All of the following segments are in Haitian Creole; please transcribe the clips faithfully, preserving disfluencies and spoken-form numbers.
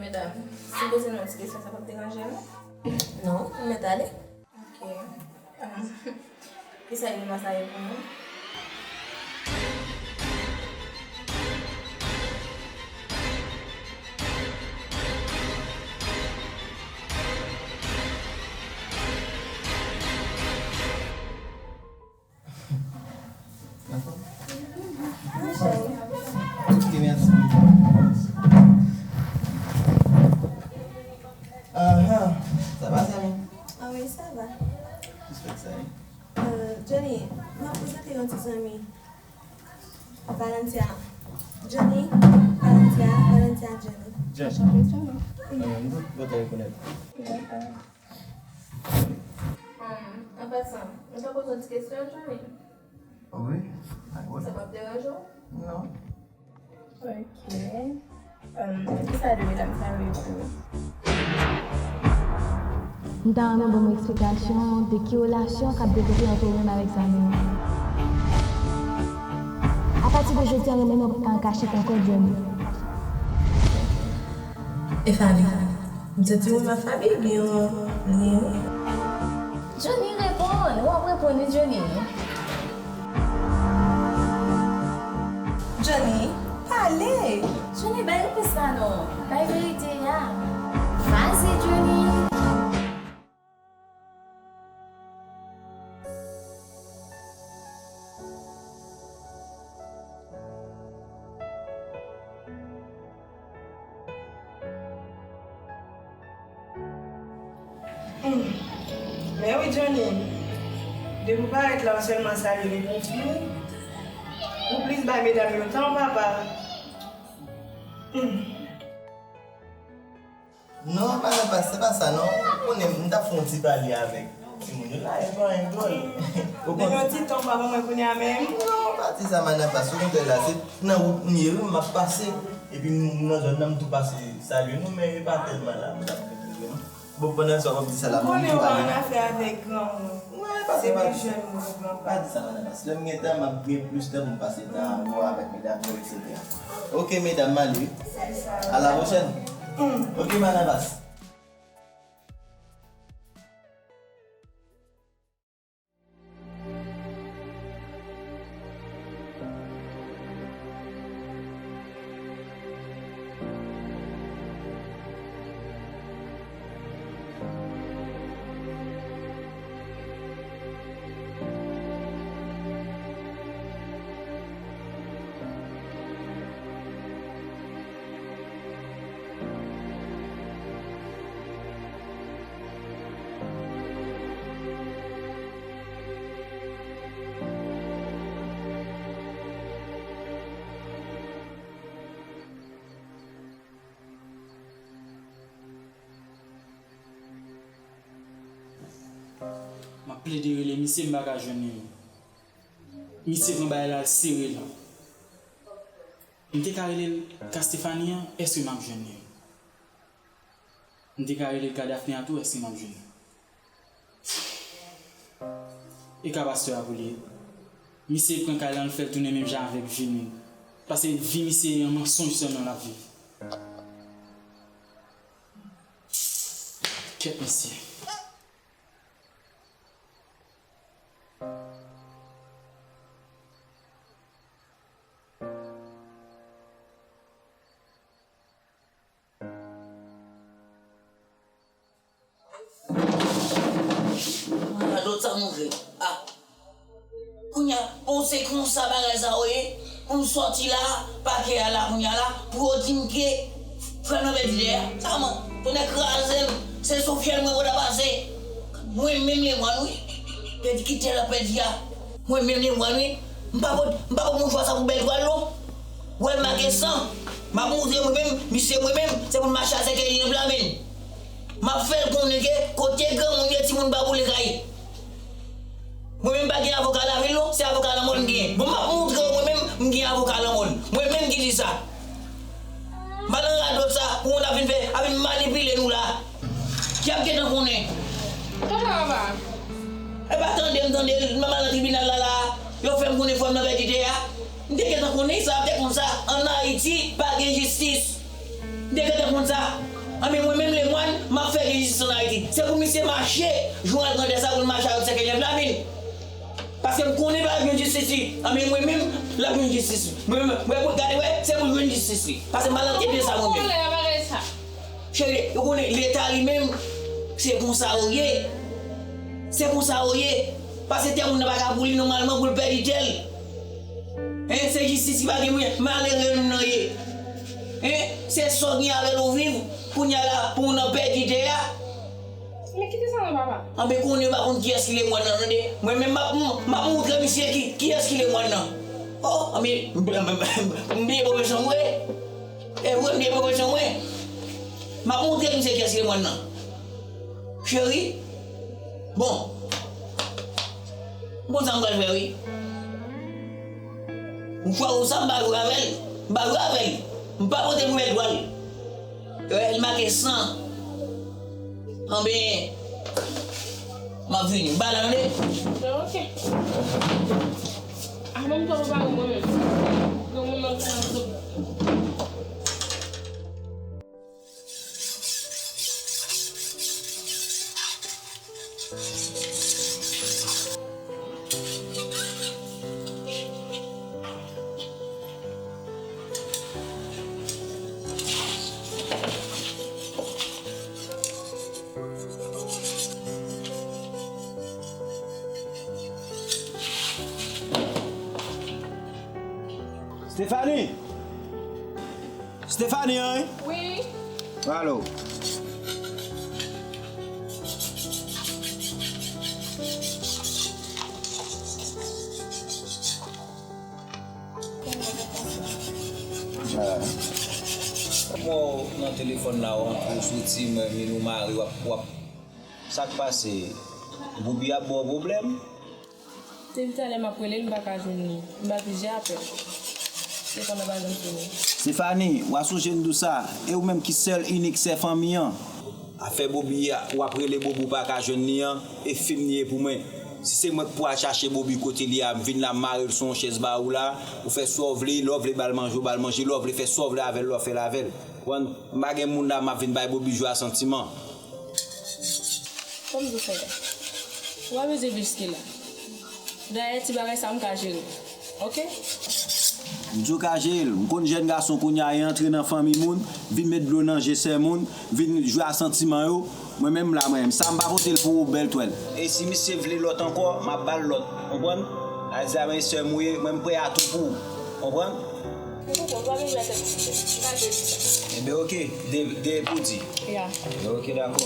Medam, si m poze nou yon ti kesyon, sa p ap deranje nou? Non, nou mèt ale. Ok. Ahn, kisa Yuma sa ye pou nou? Anfòm? Anfòm. Ok, mèsi. Ahan, sa va, zanmi? Ah wi, sa va. Respè sa, wi. Euh, Johnny, m ap prezante yon ti zanmi. Valentia. Johnny, Valentia, Valentia, Johnny. Johnny. Euh, m kontan rekonèt. Dakò. An pasan, nou ta poze yon ti kesyon, Johnny? Wi, dakò. Sa p ap deranje w? Non. Ok. Em, kisa de medam sa yo ye pou ou? M ta renmen ban mwen eksplikasyon de ki relasyon k ap devlope ant ou menm avèk zanmi w. Apati de jodi a, renmen nou p ap ka an kachèt ankò, Johnny. E Faby? M santi ou renmen Faby, gen yon lyen, wi. Johnny, reponn! W ap reponn, wi, Johnny. Johnny, pale! Johnny, bay repons la non. Bay verite a. Vas-y, Johnny. Hmm. Men wi, Johnny. Depi w parèt la, w sèlman salye li pou w fini. Ou plis bay medam yo tan, papa. Hmm. Non, Barnabas, se pa sa, non. Ou konnen, m t ap fè yon ti pale avèk timoun yo la, e pa anyen dwòl. Ou konnen. Depi yon ti tan, w pa ban mwen kounye a menm. Non, pa di sa, Barnabas, okontrè la, se nan wout m ye, wi, m ap pase. Epi m nan zòn nan, m tou pase salye nou, men e pa tèlman la, m t ap vin rive, non. Bon, pandan sa w ap di sa la, bon, m tou ale. Ou konnen w pa ann afè avèk granmoun. Non, e pa sa, pa di sa. Se pi jèn moun, granpa. Pa di sa, Barnabas. Lè m gen tan, m ap gen plis tan pou m pase tan avè w, avèk medam yo, etsetera. Ok, medam, m ale wi. A la pwochèn. Ok, Barnabas. M ap plede rele misye, m pa ka jwenn li. Misye pran bagay la, l sere l. M te ka rele l ka Stefani an, èske m ap jwenn li? M te ka rele l ka Daphné a tou, èske m ap jwenn li? E ka pastè a pou li ye. Misye pran kay la, l fè l tounen menm jan avèk vi nou. Paske vi misye yon mansonj sèlman l ap viv. Kèt mesye. Mwen radòt sa montre. Ah. Kounye a, bon, se konsa bagay sa yo ye. Pou m sòti la, pakè a la kounye a la, pou yo di m ke frè m nan pèdi tè a. Sa man, tonnè kraze m, se sou fyèl mwen pou ta pase. Mwen menm Lemwàn wi, pèdi ki tè l ap pèdi a. Mwen menm Lemwàn wi, m pa pot, m pa pot mouchwa sa pou bèl twal non. Wè l make san, m ap montre mwen menm, misye mwen menm, se pou l mache a sèkèy li nan pla men l. M ap fè l konnen ke kote granmoun ye timoun pa boule kay. Mwen menm m pa gen avoka lavil non, se avoka lanmò m gen. Bon, m ap montre w mwen menm m gen avoka lanmò l. Mwen menm ki di sa. M pa nan radòt sa pou moun ap vin fè, ap vin manipile nou la. Y ap gentan konnen. Tonton Ava. E pa tande m tande l, m al nan tribinal la la. Yo fè m konnen frè m nan pèdi tè a. M te gentan konnen sa, m te konn sa. Ann Ayiti, pa gen jistis. M Te gentan konn sa. Anben, mwen menm, Lemwàn, m ap fè jistis ann Ayiti. Se pou misye mache, jou al grandè sa, pou l mache avèk sèkèy nèf la, min. Paske m konnen pa gen jistis li. Anben, mwen menm, l ap jwenn jistis li. Mwen menm, mwen, mwen, gade, wè, se pou l jwenn jistis li. Paske m al ankete sa, mwen menm. Cheri, ou konnen, Leta li menm, se konsa yo ye. Se konsa yo ye. Paske tè moun nan pa ka pou li nòmalman pou l pèdi tè l. Hein, se jistis ki pa gen mwen, malere nou nan ye. Hein, se sa w gen avè l ou viv, kounye a la, pou w nan pèdi tè a. Men kite sa non, papa. Anben, konnen yo pa konn kiyès ki Lemwàn nan, tande. Mwen menm, m ap, m ap montre misye ki, kiyès ki Lemwàn nan. Oh, anben, m, m, m, m bliye pwofesyon mwen. E vre, m bliye pwofesyon mwen. M ap montre misye kiyès ki Lemwàn nan. Cheri, bon. M konn sa m pral fè, wi. M chwazi sa, m pa jwe avè l. M pa jwe avè l. M pa pote pou mèt dwa l. L make san. Anben, m ap vini. M pa la, tande. Ok. Ah, ban m twò pa mwen menm. Yon moun nan sou. Stephanie! Stephanie, hein? Wi. Alo. Mwen nan telefòn la, w antre, w soti, mwen, min ou mare, w ap, w ap. Sa k pase? Boubi ap ba w pwoblèm? Depi talè m ap rele l, m pa ka jwenn li. M bay plizyè apèl. Telefòn nan pa janm sone. Stephanie, w a sonje m di w sa, e ou menm ki sèl inik sè fanmi an. Afè Bobi a, w ap rele Bobi, w pa ka jwenn li an, e fim li ye pou mwen. Si se mwen k pou al chache Bobi kote li a, m vin la, m mare l sou yon chèz ba ou la, ou fè sa w vle, lè w vle ba l manje, w ba l manje, lè w vle fè sa w vle avè l, lè w fè l avè l. Konprann? M pa gen moun la, m ap vin bay Bobi jwe a santiman. Kòm di w frè, ou pa bezwen viv jiske la. Dayè, ti bagay sa, m ka jere. Oke? M di w ka jere l. M konn jèn gason kounye a, e antre nan fanmi moun, vin met dlo nan je sè moun, vin jwe a santiman yo. Mwen menm la, mwen menm, sa m pa pote l pou ou, bèl twèl. E si misye vle lòt ankò, m ap ba l lòt. Konprann? Al di a, men sè m ou ye, mwen m prè a tou pou ou. Konprann? Ou konprann, ou pa bezwen tèt ou fè. M ka jere sa. Enben, oke. De, de pou di. Ya. Enben, oke, dakò.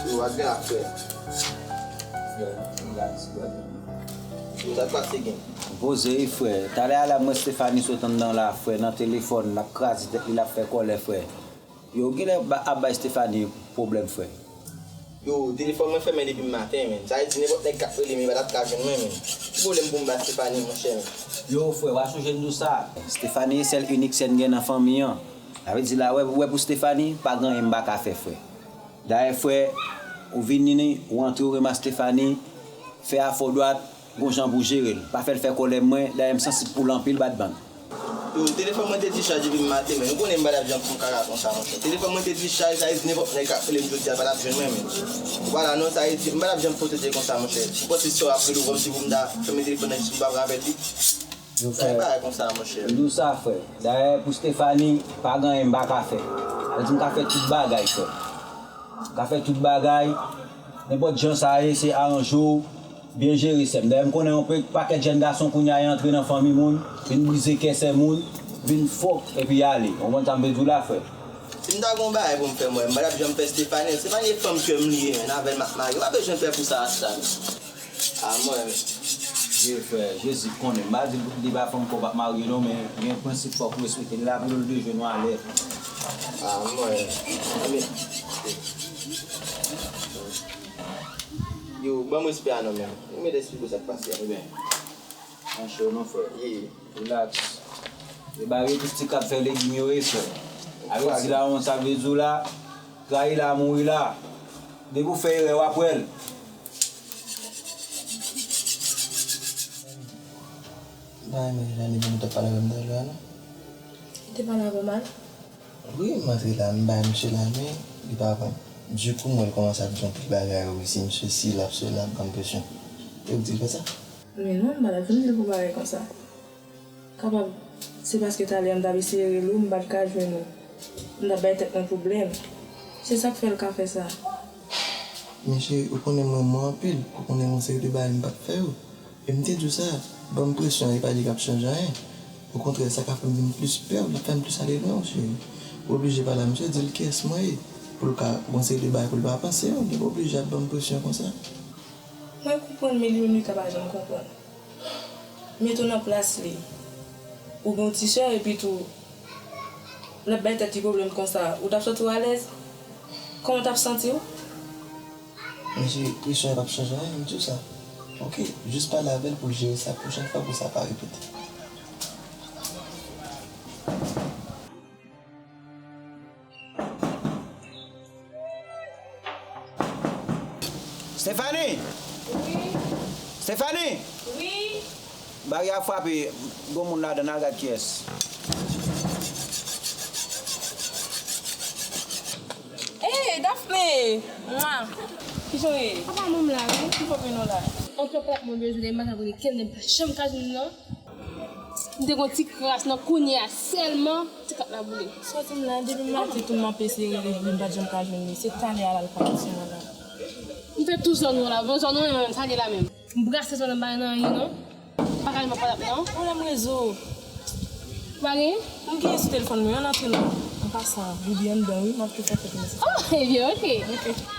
Yo, w ap gen la, frè. Frè, m gad si w ap gen. Yo, sa k pase gen? Poze wi, frè. Talè a la, m wè Stephanie sot anndan la, frè, nan telefòn, l ap kraze tèt li, l ap fè kòlè, frè. Yo, genlè ba, ap bay Stephanie pwoblèm, frè. Yo, telefòn mwen fèmen depi maten, men. Sa vle di nenpòt nèg k ap rele m, yo pa t ap ka jwenn mwen, men. Ki pwoblèm pou m ba Stephanie, monchè, men? Yo, frè, w a sonje m di w sa. Stephanie se sèl inik sè n gen nan fanmi an. Sa vle di la, wè, wè pou Stephanie, pa gen anyen m pa ka fè, frè. Dayè, frè, ou vini, ou antre, ou renmen Stephanie, fè afè w dwat, gon jan pou w jere l. Pa fè l fè kòlè mwen, dayè m sansib pou l anpil, Badbann. Yo, telefòn mwen te dichaj depi maten, men ou konnen m pa t ap janm fè yon kaka konsa, monchè. Telefòn mwen te dichaj, sa vle di nenpòt nèg k ap rele m jodi a pa t ap jwenn mwen, men. Ou pa la non, sa vle di, m pa t ap janm fè yon tèt konsa, monchè. Ou panse sè w ap rele w kòmsi pou m ta fèmen telefòn nan jis pou m pa pran apèl li? Yo, frè. Sa e bagay konsa, monchè. M di w sa, frè. Dayè, pou Stephanie, pa gen anyen m pa ka fè. Sa vle di m ka fè tout bagay, frè. M ka fè tout bagay. Nenpòt jan sa ye, se aranje w, byen jere sè m. Dayè, m konnen yon pe-, pakèt jèn gason kounye a, y antre nan fanmi moun, vin brize kè sè moun, vin fòk, epi y ale. Ou konprann sa m vle di w la, frè? Si m ta gen yon bagay pou m fè, mwen, m pa t ap janm fè Stephanie. Stephanie e fanm kè m li ye, men avè l m ap marye. Ou pa bezwen pè pou sa, sa. A mwen. Vye frè, Jezi konnen. M pa di li pa fanm kòb ap marye non, men gen prensip fòk ou respekte. Li la pou nou de je nou alè. A mwen. Men, yo, ban m respè a non, men. Ou mèt esplike w sa k pase a. Ebyen, Monchè, non, frè. Wi. Relax. E bagay tout ti k ap fè legim yo, wi, frè. Avèti la, yon sa vle di w la, trayi la, mouri la. Depi w fè erè, w ap wè l. Ba, men, Jane, bon, ou t ap pale avè m talè a, non? Ou te pale avè m, al? Wi, m antre la, m bay misye lamen, li pa pran. Dikou, m wè l kòmanse ap di yon pil bagay, wi, si misye si, l ap sela, ap ban m presyon. E ou di l fè sa? Men non, m pa t ap janm di l pou bagay konsa. Kapab, se paske talè a m t ap eseye rele w, m pa t ka jwenn ou. M t ap bay tèt mwen pwoblèm. Se sa k fè l ka fè sa. Men cheri, ou konnen m renmen w anpil, ou konnen gon seri de bagay m p ap fè yo. E m te di w sa, ban m presyon an, e pa di k ap chanje anyen. Okontrè, sa ka fè m vin plis pè w, l ap fè m plis ale lwen w, cheri. Ou oblije pale a misye, di l kiyès mwen ye, pou l ka gon seri de bagay pou l pa panse yo, li pa oblije ap ban m presyon konsa. Mwen konprann, men li menm li ka pa janm konprann. Mete w nan plas li. Ou gen yon ti sè, epi tou, l ap bay tèt li pwoblèm konsa, ou t ap santi w alèz? Kòman w t ap santi w? Men cheri, presyon an p ap chanje anyen, m di w sa. Oke, jis pale avè l pou l jere sa pwochèn fwa pou sa pa repete. Stephanie! Wi? Stephanie! Wi? Baryè a frape, gon moun ladan, n al gad kiyès. Hey, Daphné! Mwa! Kijan w ye? Apa mwen m la, wi. Ki pwoblèm nou la? Anpil plat mwen bezwen de maten, kenn nèg pa janm ka jwenn, non. M te gon ti kras nan kounye a sèlman, ti kat la boule. Sa w di m la, depi maten tou m ap eseye rele Vin, m pa t janm ka jwenn li. Se talè a l al pale sou mwen la. M fè tou zòn nou la, bon zòn nou menm, sa li la menm. M brase zòn nan, pa gen anyen non. Pa ka jwenn patap non. Pwoblèm rezo. Pa gen? M gen sou telefòn mwen, ann antre non. An pasan, Bibi anndan wi, m ap tou fè kèk mesaj. Oh, ebyen, oke. Oke.